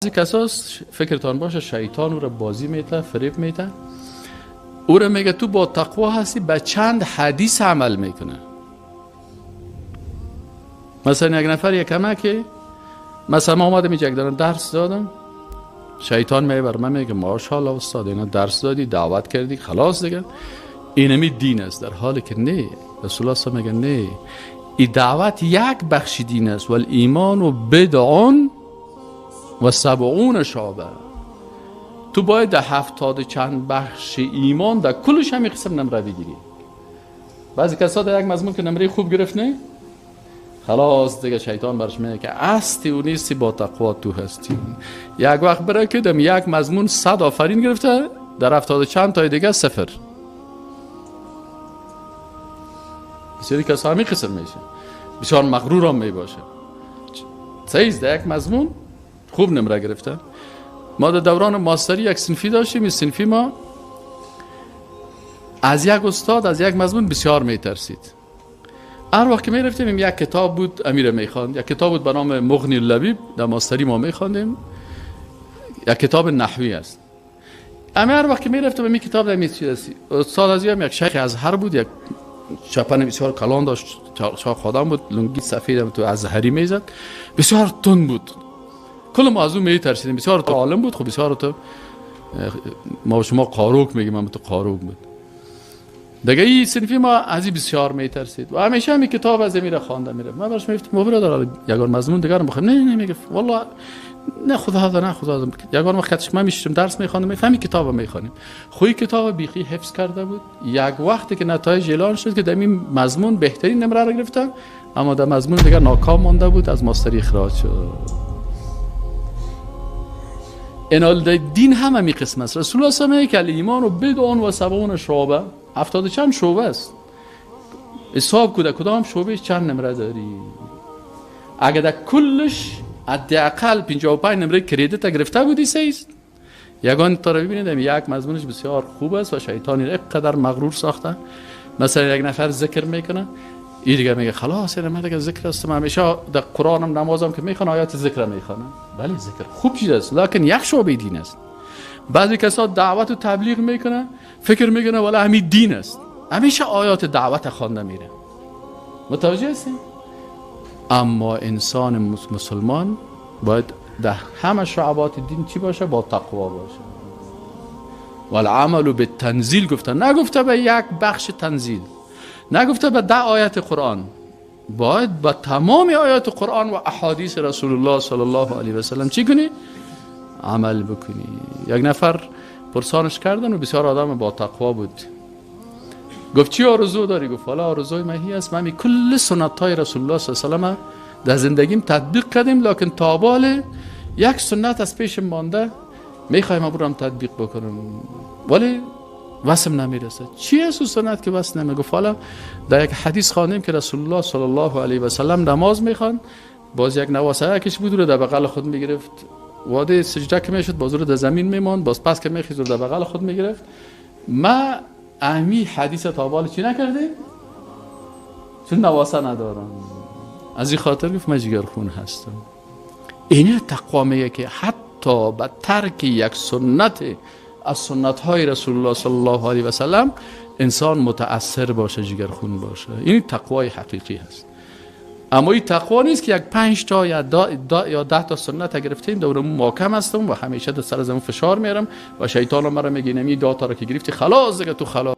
کساس فکرتان باشه شیطان او را بازی میته، فریب میته، او را میگه تو با تقوا هستی، به چند حدیث عمل میکنه. مثلا یک نفر یک کمکه، مثلا ما آمدم یک دارم درس دادم، شیطان میگه بر من میگه ماشاءالله استاد اینا درس دادی، دعوت کردی، خلاص دیگه اینمی دین است. در حالی که نه، رسول الله صلی میگه نه، این دعوت یک بخش دین است، ولی ایمان و بدعون و 70 شعبه. تو باید در 70 چند بخش ایمان در کلش همی قسم نمره بگیری. بعضی کسا در یک مضمون که نمره خوب گرفت نه، خلاص دیگه شیطان برش میگه که هستی و نیستی، با تقوا تو هستی. یک وقت برای که دم یک مضمون 100 آفرین گرفته، در 70 چند تای دیگه 0. بسیاری کسا همی قسم میشه، بسیار مغرور هم میباشه. سیز در یک مضمون خوب نمره گرفته. ما در دوران ماستری یک صنفی داشتیم. این صنفی ما از یک استاد از یک مضمون بسیار میترسید. هر وقت که میرفتیم یک کتاب بود امیر میخواند، یک کتاب بود به نام مغنی اللبیب، در ماستری ما میخواندیم، یک کتاب نحوی است. اما هر وقت که میرفتیم این کتاب در میچیدستی استاد از یک شیخ ازهر بود، یک چپن بسیار کلان داشت، چاق آدم بود، لنگی سفید هم تو ازهری میزد، بسیار تند بود. کل ما از او میترسیدیم، بسیار تو عالم بود. خب بسیار تو ما شما قاروک میگیم، من تو قاروک بود دیگه. این صنفی ما از این بسیار میترسید و همیشه همین کتاب از میره خوانده میره. من براش میگفتم ما برادر یگان مضمون دیگر بخوام، نه نه میگفت والله نه خدا هذا نه خدا هذا. یگان وقت من میشتم درس میخواندم، میفهمی کتاب میخوانیم. خوی کتاب بیخی حفظ کرده بود. یک وقتی که نتایج اعلان شد که در این مضمون بهترین نمره را گرفتم، اما در مضمون دیگر ناکام مانده بود، از ماستری اخراج شد. انال دین هم همی قسم است. رسول الله صلی الله علیه و آله ایمان و بدعون و 70 شعبه، 70 چند شعبه است. حساب کو در کدام شعبه چند نمره داری. اگر در کلش حداقل 55 نمره کردیت گرفته بودی سیست. یگان تا رو ببینید یک مضمونش بسیار خوب است و شیطان اینقدر مغرور ساخته. مثلا یک نفر ذکر میکنه، این دیگه میگه خلاص این من دیگه ذکر است، من همیشه در قرآنم نمازم که میخوانم آیات ذکر میخوانم. بله ذکر خوب چیز است، لکن یک شعبه دین است. بعضی کسا دعوت و تبلیغ میکنه، فکر میکنه والا همین دین است، همیشه آیات دعوت خوانده میره. متوجه هستین؟ اما انسان مسلمان باید در همه شعبات دین چی باشه؟ با تقوا باشه. والعمل بالتنزیل گفته، نگفته به یک بخش تنزیل، نگفته به 10 آیت قرآن، باید به تمام آیات قرآن و احادیث رسول الله صلی الله علیه و سلم چی کنی؟ عمل بکنی. یک نفر پرسانش کردن و بسیار آدم با تقوا بود، گفت چی آرزو داری؟ گفت والا آرزوی من هی است، من کل سنت های رسول الله صلی الله علیه و سلم در زندگیم تطبیق کردیم، لکن تا بال یک سنت از پیش مانده، میخوایم برم تطبیق بکنم ولی وسم نمیرسه. چی است سنت که وسم نمیرسه؟ گفت حالا در یک حدیث خواندیم که رسول الله صلی الله علیه و سلم نماز میخوان، باز یک نواسه یکش بود رو در بغل خود میگرفت، واده سجده که میشد باز رو در زمین میماند، باز پس که میخیز رو در بغل خود میگرفت. ما اهمی حدیث تا بال چی نکردیم؟ چون نواسه ندارم. از این خاطر گفت من جگرخون هستم. این تقوا میگه که حتی به ترک یک سنت از سنت های رسول الله صلی الله علیه و سلم انسان متأثر باشه، جگرخون باشه. این تقوای حقیقی هست. اما این تقوا نیست که یک 5 تا یا 10 تا سنت گرفتیم دور محکم هستم و همیشه در سر زمین فشار میارم و شیطان مرا میگه نمی 10 تا رو که گرفتی خلاص دیگه تو خلاص.